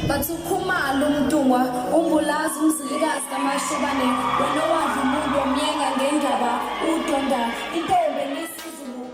Bathi uKhumalo uMntungwa uMbulazi uMzilikazi kaMashobane wena owadla umuntu wamyenga ngendaba udonda intombi enesizulu.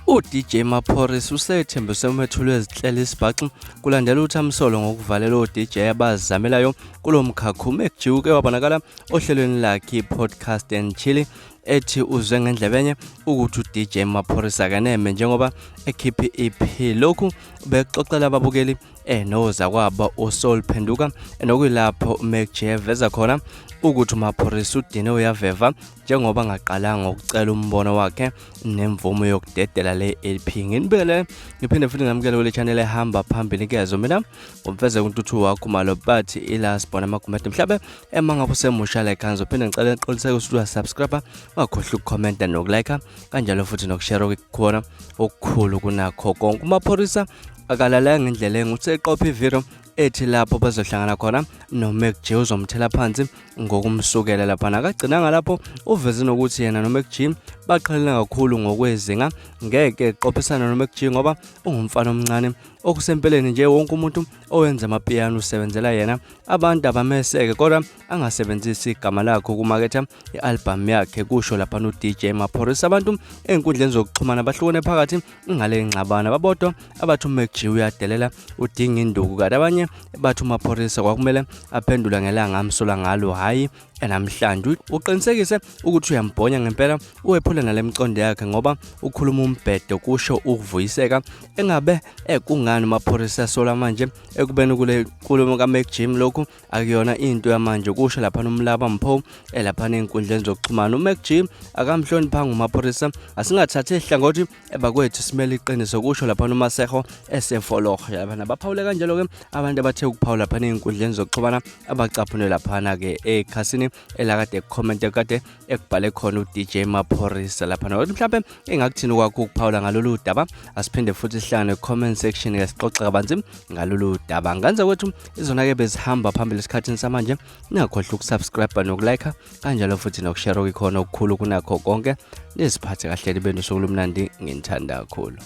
UDJ Maphorisa usethembise umethuli wezinhlelo isibhaxu kulandela ukuthi amsolo ngokuvalela oDJ abazizamelayo kulo mkhakha. UMacG uke wabonakala ohlelweni lakhe i-Podcast and Chill ethi uzwe ngendlebenye ukuthi uDJ Maphorisa akaneme njengoba ekhiphe i-EP. Lokhu bekuxoxela ababukeli enozakwabo uSol Phenduka nokuyilapho uMacG eveza khona ukuthi uMaphorisa udine uyaveva njengoba ngaqalanga ngokucela umbono wakhe nemvume yokudedela le LP. Nginibekele ngiphinde futhi ngamukele kule channel ehamba phambili kezo mina ngomfeze kuntuthu wakho malo bathi ila sibona amagumede mhlabe ema ngabe usemusha like ngizophinde ngicela uqiniseke ukuthi uyasubscribe, ungakhohlwa ukukhomenta nokulike kanjalo futhi nokushare okukhona okukhulu kunakho konke. UMaphorisa akalalanga ngendlela engukuthi eqophe ivideo ethi lapho bazohlangana khona noMac G uzomthela phansi ngokumsukela laphana. Akagcinanga lapho, uveze nokuthi yena noMac G baqhelelana kakhulu ngokwezinga, ngeke eqophisana noMac G ngoba ungumfana omncane okusempeleni nje wonke umuntu owenza amapiyano usebenzela yena, abantu abameseke kodwa angasebenzisi igama lakhe ukumaketha i-albhamu yakhe, kusho laphana uDJ Maphorisa. Abantu ey'nkundleni zokuxhumana bahlukene phakathi ngale ngxabano, ababodwa abathi uMacG uyadelela udinga induku, kanti abanye bathi uMaphorisa kwakumele aphendule ngelanga amsola ngalo, hhayi namhlanje. Uqinisekise ukuthi uyambhonya ngempela, uwephula nale micondo yakhe ngoba ukhuluma umbhedo, kusho ukuvuyiseka. Engabe kungani uMaphorisa asola manje ekubeni kule nkulumo kaMacG lokhu akuyona into yamanje, kusho laphana uMlaba Mpho elaphana ey'nkundleni zokuxhumana. UMacG akamhloniphanga uMaphorisa, asingathathi ehlangothi ebakwethu simele iqiniso, kusho laphana uMaseho esefoloho laphana. Baphawule kanjalo-ke abantu abathe ukuphawula laphana ey'nkundleni zokuxhumana abacaphune laphana-ke ekhasini elakade ekukhomente kade ekubhale khona uDJ Maphorisa laphana. Kodwa mhlawumbe engakuthini kwakho ukuphawula ngalolu daba, asiphinde futhi sihlangane comment section ke sixoxe kabanzi ngalolu daba. Nganza kwethu izona-ke bezihamba phambili esikhathini samanje. Ningakhohlwa ukusubscribe nokulike kanjalo futhi nokushare okukhona okukhulu kunakho konke. Niziphathe kahle nibe nosuku lomnandi, nginithanda kakhulu.